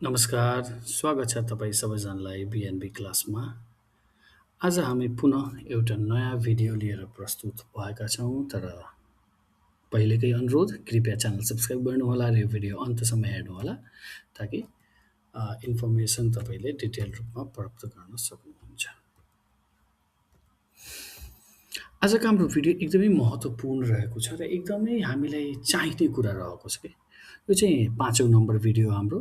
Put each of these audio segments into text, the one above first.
नमस्कार, स्वागत छ तपाईँ सबैजनालाई बिएनबी क्लासमा। आज हामी पुनः एउटा नयाँ भिडियो लिएर प्रस्तुत भएका छौँ, तर पहिलेकै अनुरोध कृपया च्यानल सब्स्क्राइब गर्नुहोला र यो भिडियो अन्तसम्म हेर्नुहोला ताकि इन्फर्मेसन तपाईँले डिटेल रूपमा प्राप्त गर्न सक्नुहुन्छ। आजको हाम्रो भिडियो एकदमै महत्त्वपूर्ण रहेको छ र एकदमै हामीलाई चाहिने कुरा रहेको छ कि यो चाहिँ पाँचौँ नम्बर भिडियो हाम्रो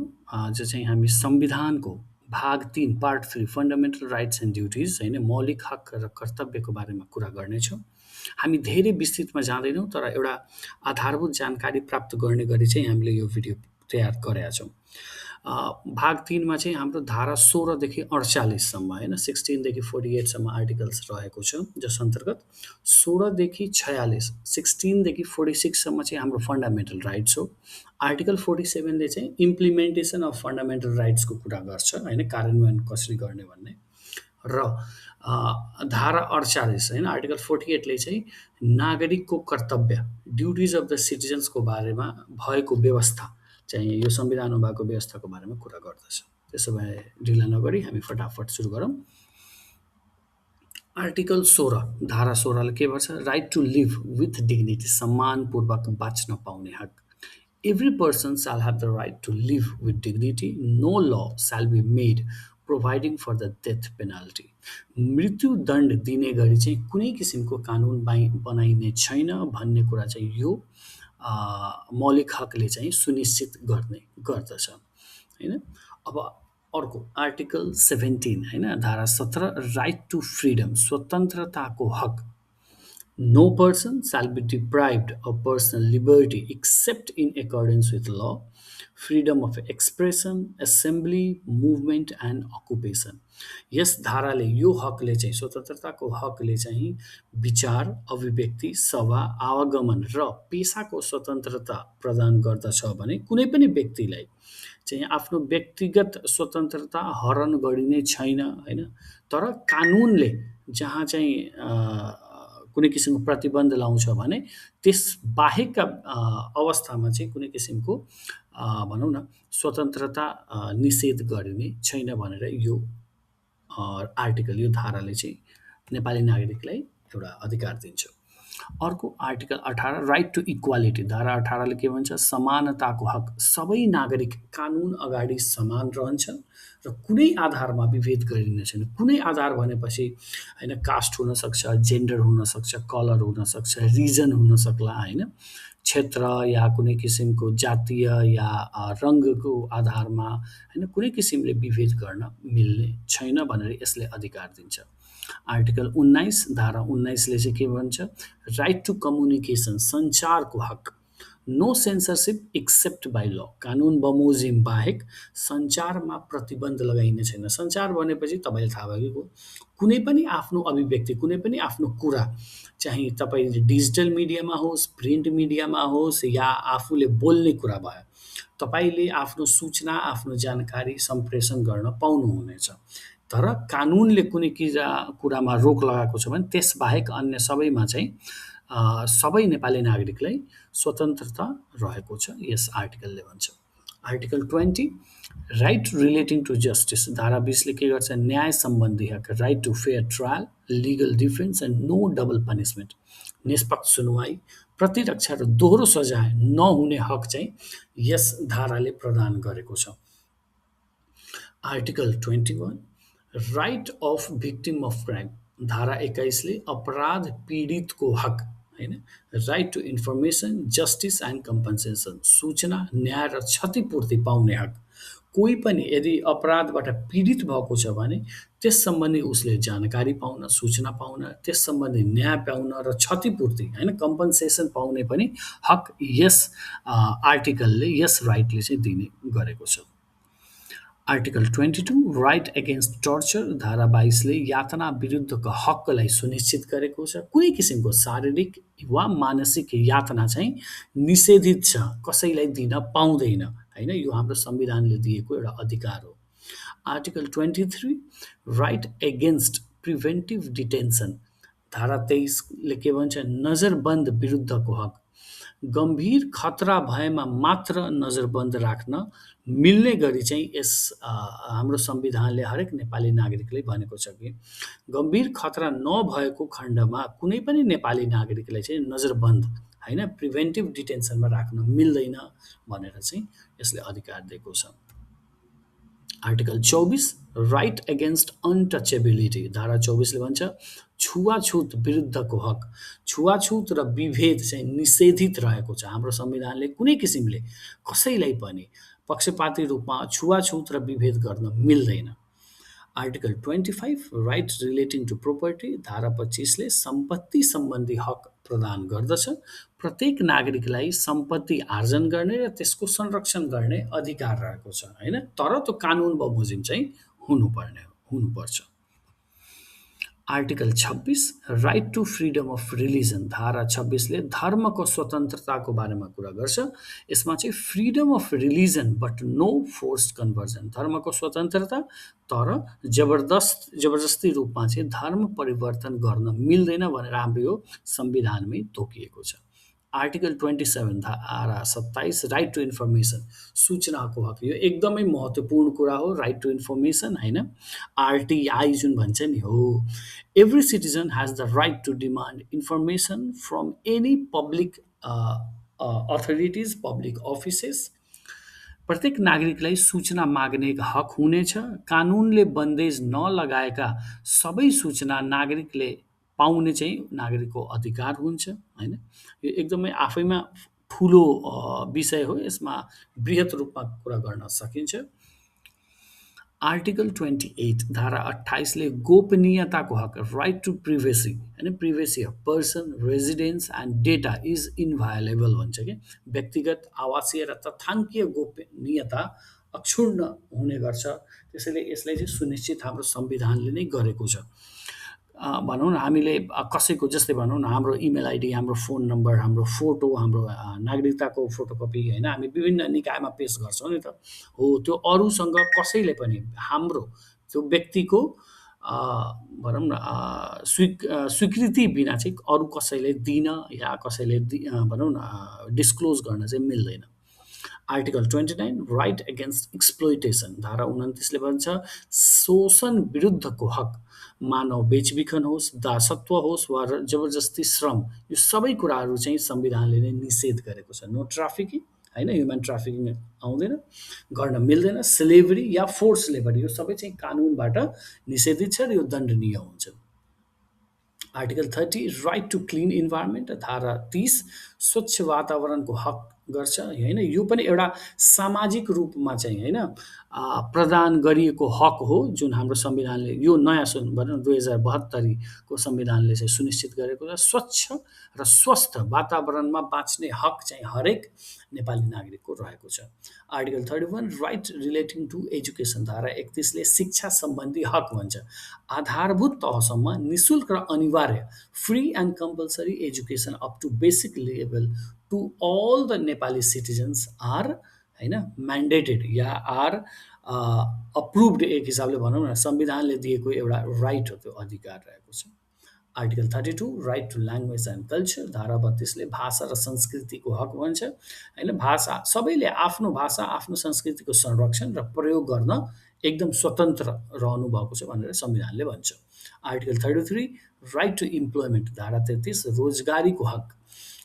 जो चाहिँ हामी संविधानको भाग 3 part 3 fundamental rights and duties होइन मौलिक हक र कर्तव्यको बारेमा कुरा गर्नेछौँ। हामी धेरै विस्तृतमा जाँदैनौँ तर एउटा आधारभूत जानकारी प्राप्त गर्ने गरी चाहिँ हामीले यो भिडियो तयार गरेका छौँ। भाग 3 मा चाहिँ हाम्रो धारा 16 देखि 48 सम्म हैन 16 देखि 48 सम्म आर्टिकल्स रहेको छ जस अन्तर्गत 16 देखि 46 16 देखि 46 सम्म चाहिँ हाम्रो फन्डामेन्टल राइट्स हो। आर्टिकल 47 ले चाहिँ इम्प्लिमेन्टेसन अफ फन्डामेन्टल राइट्सको कुरा गर्छ हैन कार्यान्वयन कसरी गर्ने भन्ने र धारा 48 हैन आर्टिकल 48 ले चाहिँ नागरिकको कर्तव्य ड्युटिज अफ द सिटिजन्सको बारेमा भएको व्यवस्था चाहिँ यो संविधानमा भएको व्यवस्थाको बारेमा कुरा गर्दछ। त्यसो भए ढिला नगरी हामी फटाफट सुरु गरौँ। आर्टिकल 16 धारा 16 ले के भन्छ right to live with dignity सम्मानपूर्वक बाँच्न पाउने हक। Every person shall have the right to live with dignity. No law shall be made providing for the death penalty. मृत्यु दण्ड दिने गरी चाहिँ कुनै किसिमको कानुन बनाइने छैन भन्ने कुरा चाहिँ यो मौलिक हकले चाहिँ सुनिश्चित गर्ने गर्दछ हैन। अब अर्को आर्टिकल 17 हैन धारा 17 राइट टु फ्रिडम स्वतन्त्रताको हक। No person shall be deprived of personal liberty except in accordance with law, freedom of expression, assembly, movement and occupation. यस धाराले यो हकले चाहिँ स्वतन्त्रताको हकले चाहिँ विचार, अभिव्यक्ति, सभा, आवागमन र पेशाको स्वतन्त्रता प्रदान गर्दछ भने कुनै पनि व्यक्तिलाई चाहिँ आफ्नो व्यक्तिगत स्वतन्त्रता हरण गरिने छैन हैन। तर कानुनले जहाँ चाहिँ कुनै किसिमको प्रतिबन्ध लाउँछ भने त्यस बाहेकका अवस्थामा चाहिँ कुनै किसिमको भनौँ न स्वतन्त्रता निषेध गरिने छैन भनेर यो आर्टिकल यो धाराले चाहिँ नेपाली नागरिकलाई एउटा अधिकार दिन्छ। अर्को आर्टिकल 18 राइट टु इक्वालिटी धारा 18 ले के भन्छ समानताको हक। सबै नागरिक कानुन अगाडि समान रहन्छन् र कुनै आधारमा विभेद गरिने छैन। कुनै आधार भनेपछि हैन कास्ट हुन सक्छ, जेन्डर हुन सक्छ, कलर हुन सक्छ, रिजन हुन सक्ला हैन, क्षेत्र या कुनै किसिमको जातीय या रङ्गको आधारमा हैन कुनै किसिमले विभेद गर्न मिल्ने छैन भनेर यसले अधिकार दिन्छ। आर्टिकल 19 धारा 19 ले चाहिँ के भन्छ राइट टु कम्युनिकेसन सञ्चारको हक। नो सेन्सरसिप एक्सेप्ट बाई ल कानुन बमोजिम बाहेक सञ्चारमा प्रतिबन्ध लगाइने छैन। सञ्चार भनेपछि तपाईँले थाहा भएको कुनै पनि आफ्नो अभिव्यक्ति कुनै पनि आफ्नो कुरा चाहिँ तपाईँ डिजिटल मिडियामा होस् प्रिन्ट मिडियामा होस् या आफूले बोल्ने कुरा भयो तपाईँले आफ्नो सूचना आफ्नो जानकारी सम्प्रेषण गर्न पाउनुहुनेछ। तर कानुनले कुनै कुरामा रोक लगाएको छ भने त्यसबाहेक अन्य सबैमा चाहिँ सबै नेपाली नागरिकलाई स्वतन्त्रता रहेको छ यस आर्टिकलले भन्छ। Article 20 right relating to justice धारा 20 ले के गर्छ न्याय सम्बन्धी हक right to fair trial legal defence and no double punishment निष्पक्ष सुनवाई प्रतिरक्षा र दोहोरो सजाय नहुने हक चाहिँ यस धाराले प्रदान गरेको छ। Article 21 right of victim of crime धारा 21 ले अपराध पीडितको हक हैन right to information justice and compensation सूचना न्याय र क्षतिपूर्ति पाउने हक। कोही पनि यदि अपराधबाट पीडित भएको छ भने त्यस सम्बन्धी उसले जानकारी पाउन सूचना पाउन त्यस सम्बन्धी न्याय पाउन र क्षतिपूर्ति हैन कम्पन्सेसन पाउने पनि हक यस आर्टिकलले यस राइटले चाहिँ दिने गरेको छ। आर्टिकल 22 राइट एगेन्स्ट टर्चर धारा 22 ले यातना विरुद्धको हकलाई सुनिश्चित गरेको छ। कुनै किसिमको शारीरिक वा मानसिक यातना चाहिँ निषेधित छ कसैलाई दिन पाउँदैन हैन यो हाम्रो संविधानले दिएको एउटा अधिकार हो। Article 23 right against preventive detention धारा 23 ले के भन्छ नजरबन्द विरुद्धको हक। गम्भीर खतरा भएमा मात्र नजरबन्द राख्न मिल्ने गरी चाहिँ हाम्रो संविधानले हरेक नेपाली नागरिकले भनेको छ कि गम्भीर खतरा नभएको खण्डमा कुनै पनि नेपाली नागरिकलाई चाहिँ नजरबन्द होइन प्रिभेन्टिभ डिटेन्सनमा राख्न मिल्दैन भनेर चाहिँ यसले अधिकार दिएको छ। आर्टिकल 24 राइट एगेन्स्ट अनटचेबिलिटी धारा 24 ले भन्छ छुवाछुत विरुद्धको हक। छुवाछुत र विभेद चाहिँ निषेधित रहेको छ हाम्रो संविधानले कुनै किसिमले कसैलाई पनि पक्षपाती रूपमा छुवाछुत र विभेद गर्न मिल्दैन। Article 25 right relating to property धारा 25 ले सम्पत्ति सम्बन्धी हक प्रदान गर्दछ। प्रत्येक नागरिकलाई सम्पत्ति आर्जन गर्ने र त्यसको संरक्षण गर्ने अधिकार रहेको छ होइन, तर त्यो कानुन बमोजिम चाहिँ हुनुपर्छ। Article 26 right to freedom of religion धारा 26 ले धर्मको स्वतन्त्रताको बारेमा कुरा गर्छ। यसमा चाहिँ freedom of religion but no forced conversion, धर्मको स्वतन्त्रता तर जबरजस्ती रूपमा चाहिँ धर्म परिवर्तन गर्न मिल्दैन भनेर हाम्रो यो संविधानमै तोकिएको छ। आर्टिकल 27 धारा 27 राइट टु इन्फर्मेसन सूचनाको हक, यो एकदमै महत्त्वपूर्ण कुरा हो। राइट टु इन्फर्मेसन होइन, आरटिआई जुन भन्छ नि हो, every citizen has the right to demand information from any public authorities public offices. प्रत्येक नागरिकलाई सूचना माग्ने हक हुनेछ। कानुनले बन्देज नलगाएका सबै सूचना नागरिकले पाउने चाहिँ नागरिकको अधिकार हुन्छ होइन। यो एकदमै आफैमा ठुलो विषय हो, यसमा बृहत रूपमा कुरा गर्न सकिन्छ। आर्टिकल 28 धारा 28 ले गोपनीयताको हक राइट टु प्रिभेसी होइन, privacy of person residence and data is inviolable भन्छ कि व्यक्तिगत आवासीय र तथ्याङ्कीय गोपनीयता अक्षुण्ण हुने गर्छ। त्यसैले यसलाई चाहिँ सुनिश्चित हाम्रो संविधानले नै गरेको छ। भनौँ न हामीले कसैको जस्तै भनौँ न हाम्रो इमेल आइडी, हाम्रो फोन नम्बर, हाम्रो फोटो, हाम्रो नागरिकताको फोटोकपी होइन हामी विभिन्न निकायमा पेश गर्छौँ नि त हो, त्यो अरूसँग कसैले पनि हाम्रो त्यो व्यक्तिको भनौँ न स्वीकृति बिना चाहिँ अरू कसैले दिन या कसैले भनौँ न डिस्क्लोज गर्न चाहिँ मिल्दैन। आर्टिकल 29 राइट एगेन्स्ट एक्सप्लोइटेसन धारा 29 ले भन्छ शोषण विरुद्धको हक, मानव बेचबिखन होस्, दासत्व होस् वा जबरजस्ती श्रम, यो सबै कुराहरू चाहिँ संविधानले नै निषेध गरेको छ। नो ट्राफिकिङ होइन, ह्युमन ट्राफिकिङ आउँदैन, गर्न मिल्दैन। स्लेभरी या फोर्स लेबर यो सबै चाहिँ कानुनबाट निषेधित छ र यो दण्डनीय हुन्छ। Article 30 right to clean environment धारा 30 स्वच्छ वातावरणको हक गर्छ होइन। यो पनि एउटा सामाजिक रूपमा चाहिँ होइन प्रदान गरिएको हक हो जुन हाम्रो संविधानले यो नयाँ भनौँ 2072 को संविधानले चाहिँ सुनिश्चित गरेको छ। स्वच्छ र स्वस्थ वातावरणमा बाँच्ने हक चाहिँ हरेक नेपाली नागरिकको रहेको छ। Article 31 right relating to education धारा 31 ले शिक्षा सम्बन्धी हक भन्छ। आधारभूत तहसम्म निशुल्क र अनिवार्य free and compulsory education up to basic level to all the Nepali citizens are होइन म्यान्डेटेड या आर अप्रुभड, एक हिसाबले भनौँ न संविधानले दिएको एउटा राइट हो, त्यो अधिकार रहेको छ। Article 32 right to language and culture धारा 32 ले भाषा र संस्कृतिको हक भन्छ होइन। भाषा सबैले आफ्नो भाषा आफ्नो संस्कृतिको संरक्षण र प्रयोग गर्न एकदम स्वतन्त्र रहनु भएको छ भनेर संविधानले भन्छ। आर्टिकल 33 राइट टु इम्प्लोइमेन्ट धारा 33 रोजगारीको हक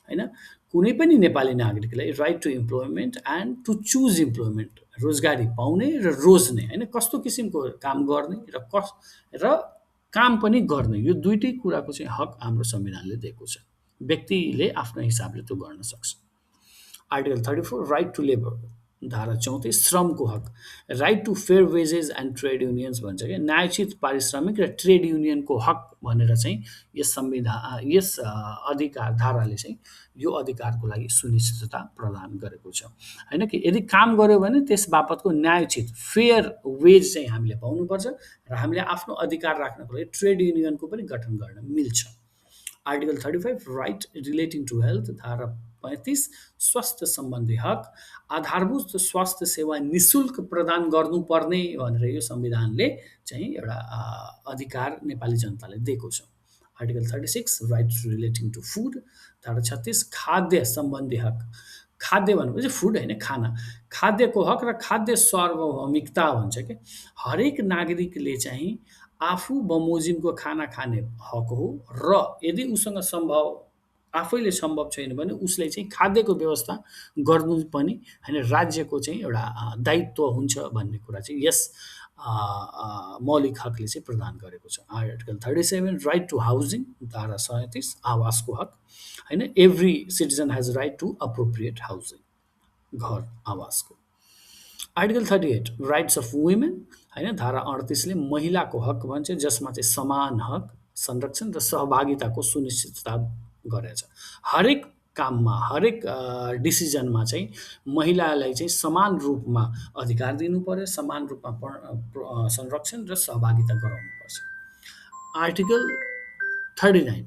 होइन। कुनै पनि नेपाली नागरिकलाई right to employment and to choose employment, रोजगारी पाउने र रोज्ने होइन, कस्तो किसिमको काम गर्ने र काम पनि गर्ने, यो दुईटै कुराको चाहिँ हक हाम्रो संविधानले दिएको छ। व्यक्तिले आफ्नो हिसाबले त्यो गर्न सक्छ। आर्टिकल 34 राइट टु लेबर धारा 34 श्रमको हक, right to fair wages and trade unions भन्छ क्या, न्यायोचित पारिश्रमिक र ट्रेड युनियनको हक भनेर चाहिँ यस अधिकार धाराले चाहिँ यो अधिकारको लागि सुनिश्चितता प्रदान गरेको छ होइन कि यदि काम गर्यो भने त्यस बापतको न्यायोचित फेयर वेज चाहिँ हामीले पाउनुपर्छ र हामीले आफ्नो अधिकार राख्नको लागि ट्रेड युनियनको पनि गठन गर्न मिल्छ। Article 35 right relating to health धारा 35 स्वास्थ्य सम्बन्धी हक, आधारभूत स्वास्थ्य सेवा निशुल्क प्रदान गर्नुपर्ने भनेर यो संविधानले चाहिँ एउटा अधिकार नेपाली जनतालाई दिएको छ। Article 36 right relating to food. धारा 36 खाद्य सम्बन्धी हक। खाद्य भनेपछि फुड होइन, खाना। खाद्यको हक र खाद्य सार्वभौमिकता भन्छ कि हरेक नागरिकले चाहिँ आफू बमोजिमको खाना खाने हक हो र यदि उसँग सम्भव आफैले सम्भव छैन भने उसले चाहिँ खाद्यको व्यवस्था गर्नु पनि होइन राज्यको चाहिँ एउटा दायित्व हुन्छ भन्ने कुरा चाहिँ यस मौलिक हकले चाहिँ प्रदान गरेको छ। Article 37 right to housing. धारा 37 आवासको हक होइन। Every citizen has right to appropriate housing, घर आवासको। आर्टिकल 38 राइट्स अफ वुमेन होइन। धारा 38ले महिलाको हक भन्छ जसमा चाहिँ समान हक, संरक्षण र सहभागिताको सुनिश्चितता गरेछ। हरेक काममा हरेक डिसिजनमा चाहिँ महिलालाई चाहिँ समान रूपमा अधिकार दिनु पर्यो, समान रूपमा संरक्षण र सहभागिता गराउनुपर्छ। Article 39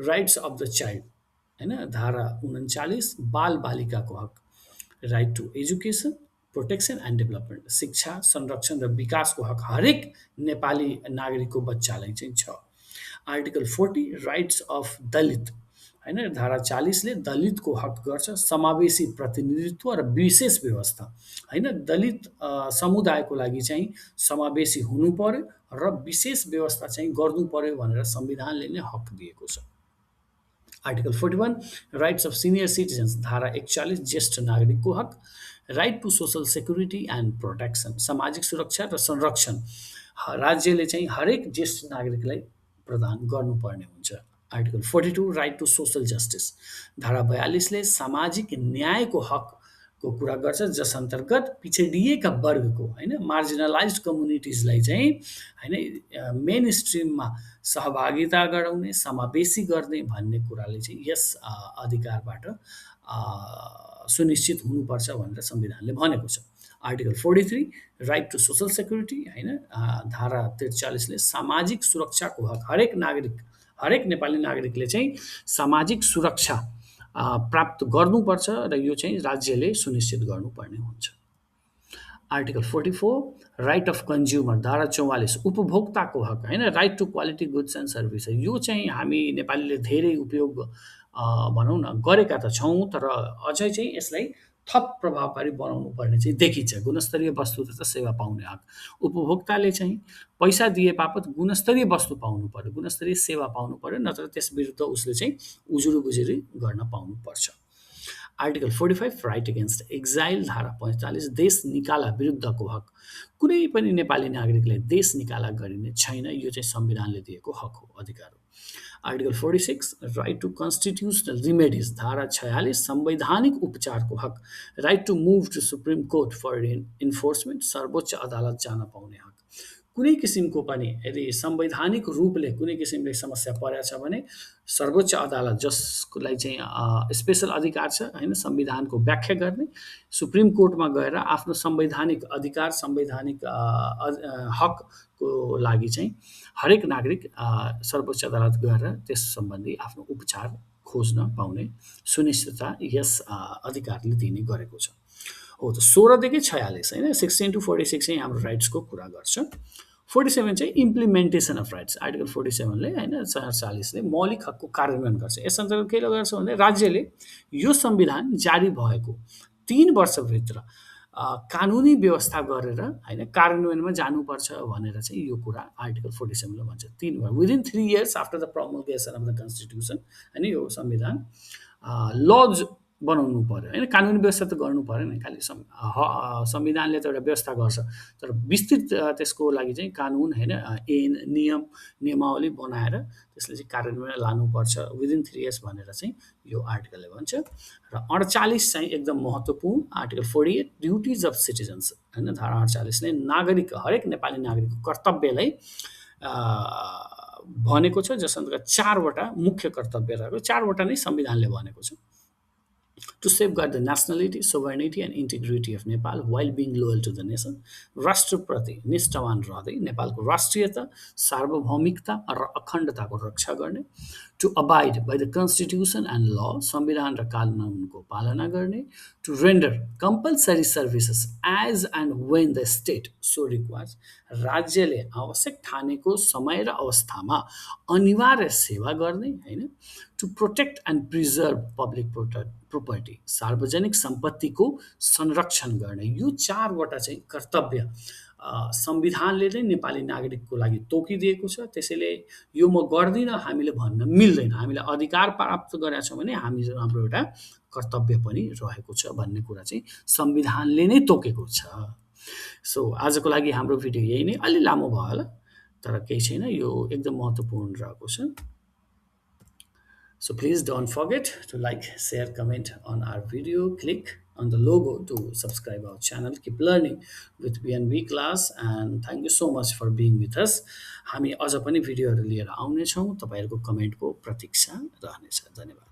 rights of the child होइन। धारा 39 बाल बालिकाको हक, right to education, protection and development, शिक्षा, संरक्षण र विकासको हक हरेक नेपाली नागरिकको बच्चालाई चाहिँ छ। आर्टिकल 40 राइट्स अफ दलित होइन। धारा 40ले दलितको हक गर्छ समावेशी प्रतिनिधित्व र विशेष व्यवस्था होइन। दलित समुदायको लागि चाहिँ समावेशी हुनु पर्यो र विशेष व्यवस्था चाहिँ गर्नु पर्यो भनेर संविधानले नै हक दिएको छ। Article 41 rights of senior citizens. धारा 41 ज्येष्ठ नागरिकको हक, right to social security and protection, सामाजिक सुरक्षा र संरक्षण राज्यले चाहिँ हरेक ज्येष्ठ नागरिकलाई प्रदान गर्नुपर्ने हुन्छ। Article 42 right to social justice. धारा 42ले सामाजिक न्यायको हकको कुरा गर्छ जस अन्तर्गत पिछडिएका वर्गको होइन मार्जिनलाइज कम्युनिटिजलाई चाहिँ होइन मेन स्ट्रिममा सहभागिता गराउने, समावेशी गर्ने भन्ने कुराले चाहिँ यस अधिकारबाट सुनिश्चित हुनुपर्छ भनेर संविधानले भनेको छ। Article 43 right to social security होइन। धारा 43ले सामाजिक सुरक्षाको हक हरेक नागरिक, हरेक नेपाली नागरिकले चाहिँ सामाजिक सुरक्षा प्राप्त गर्नुपर्छ र यो चाहिँ राज्यले सुनिश्चित गर्नुपर्ने हुन्छ। Article 44 right of consumer. धारा 44 उपभोक्ताको हक होइन। Right to quality goods and service. यो चाहिँ हामी नेपालीले धेरै उपयोग भनौँ न गरेका त छौँ, तर अझै चाहिँ यसलाई थप प्रभावकारी बनाउनु पर्ने चाहिँ देखिन्छ। गुणस्तरीय वस्तु तथा सेवा पाउने हक। उपभोक्ताले चाहिँ पैसा दिए बापत गुणस्तरीय वस्तु पाउनु पर्यो, गुणस्तरीय सेवा पाउनु पर्यो, नत्र त्यस विरुद्ध उसले चाहिँ उजुरी बुजुरी गर्न पाउनुपर्छ। Article 45 right against exile. धारा 45 देश निकाला विरुद्धको हक। कुनै पनि नेपाली नागरिकलाई देश निकाला गरिने छैन, यो चाहिँ संविधानले दिएको हक हो, अधिकार हो। Article 46 right to constitutional remedies. धारा 46 संवैधानिक उपचारको हक, right to move to supreme court for enforcement, सर्वोच्च अदालत जान पाउने हक। कुनै किसिमको पनि यदि संवैधानिक रूपले कुनै किसिमले समस्या परेको छ भने सर्वोच्च अदालत जसलाई चाहिँ स्पेसल अधिकार छ होइन संविधानको व्याख्या गर्ने, सुप्रिम कोर्टमा गएर आफ्नो संवैधानिक अधिकार, संवैधानिक हकको लागि चाहिँ हरेक नागरिक सर्वोच्च अदालत गएर त्यस सम्बन्धी आफ्नो उपचार खोज्न पाउने सुनिश्चितता यस अधिकारले दिने गरेको छ। हो त 16 देखि 46 होइन 16 to 46 चाहिँ हाम्रो राइट्सको कुरा गर्छ। 47 चाहिँ इम्प्लिमेन्टेसन अफ राइट्स। आर्टिकल 47ले होइन 40ले मौलिक हकको कार्यान्वयन गर्छ। यस अन्तर्गत के गर्छ भने राज्यले यो संविधान जारी भएको 3 वर्षभित्र कानुनी व्यवस्था गरेर होइन कार्यान्वयनमा जानुपर्छ भनेर चाहिँ यो कुरा आर्टिकल 47ले भन्छ। 3 within 3 years after the promulgation of the constitution होइन यो संविधान लज बनाउनु पर्यो होइन। कानुनी व्यवस्था त गर्नु पर्यो नि, खालि संविधानले त एउटा व्यवस्था गर्छ, तर विस्तृत त्यसको लागि चाहिँ कानुन होइन ऐन नियमावली बनाएर त्यसले चाहिँ कार्यान्वयन लानुपर्छ विदिन 3 years भनेर चाहिँ यो आर्टिकलले भन्छ। र 48 चाहिँ एकदम महत्त्वपूर्ण आर्टिकल 48 ड्युटिज अफ सिटिजन्स होइन। धारा 48ले नागरिक हरेक नेपाली नागरिकको कर्तव्यलाई भनेको छ, जस अन्तर्गत 4 वटा मुख्य कर्तव्य रहेको, 4 वटा नै संविधानले भनेको छ। to safeguard the nationality, sovereignty, and integrity of Nepal while being loyal to the nation. राष्ट्रप्रति निष्ठावान रहँदै नेपालको राष्ट्रियता, सार्वभौमिकता र अखण्डताको रक्षा गर्ने, to abide by the constitution and law, संविधान र कानुनको पालना गर्ने, to render compulsory services as and when the state so requires, राज्यले आवश्यक ठानेको समय र अवस्थामा अनिवार्य सेवा गर्ने होइन, to protect and preserve public property, सार्वजनिक सम्पत्तिको संरक्षण गर्ने, यो चारवटा चाहिँ कर्तव्य संविधानले नै नेपाली नागरिकको लागि तोकिदिएको छ। त्यसैले यो म गर्दिनँ हामीले भन्न मिल्दैन। हामीले अधिकार प्राप्त गरेका छौँ भने हाम्रो एउटा कर्तव्य पनि रहेको छ भन्ने कुरा चाहिँ संविधानले नै तोकेको छ। सो आजको लागि हाम्रो भिडियो यही नै, अलि लामो भयो होला तर केही छैन, यो एकदम महत्त्वपूर्ण रहेको छ। So please don't forget to like, share, comment on our video. Click on the logo to subscribe our channel. Keep learning with BNB class, and thank you so much for being with us. हामी अझ पनि भिडियोहरू लिएर आउनेछौँ। तपाईँहरूको कमेन्टको प्रतीक्षा रहनेछ। धन्यवाद।